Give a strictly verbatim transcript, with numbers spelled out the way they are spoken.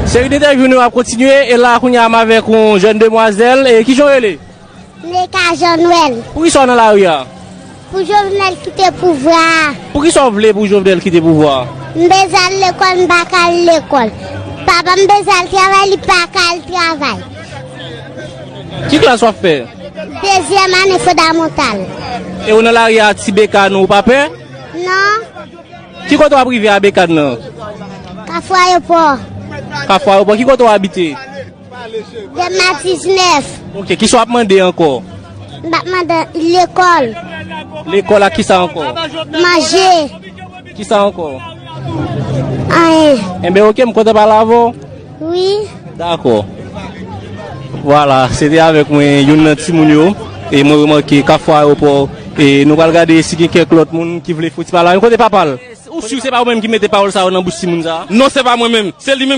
Seri de entèvyou nou ap kontinye, e la kounye a m avèk yon jèn demwazèl, e kijan w rele? Neka Jean Noël. Poukisa w nan lari a? Pou Jovenel kite pouvwa a. Poukisa w vle pou Jovenel kite pouvwa a? M bezwen al lekòl, m pa ka al lekòl. Papa m bezwen al travay, li pa ka al travay. Ki klas w ap fè? Dezyèm ane fondamantal. E w nan lari a, ti bekàn ou, w pa pè? Non. Ki kote w ap rive a bekàn nan? Kafou Ayewopò. Kafou Ayewopò. Ki kote w abite? Dèlma diznèf. Ok, kisa w ap mande ankò? M ap mande lekòl. Lekòl ak kisa ankò? Manje. Kisa ankò? Anyen. Enben, ok, m kontan pale avè w. Wi. Dakò. Vwala, se te avèk mwen youn nan timoun yo. E mwen remake Kafou Ayewopò. E nou pral gade si gen kèk lòt moun ki vle fè ti pale avè m. Kote papa l? Ou si se pa ou menm ki mete pawòl sa yo nan bouch timoun sa a? Non, se pa mwen menm. Se li menm.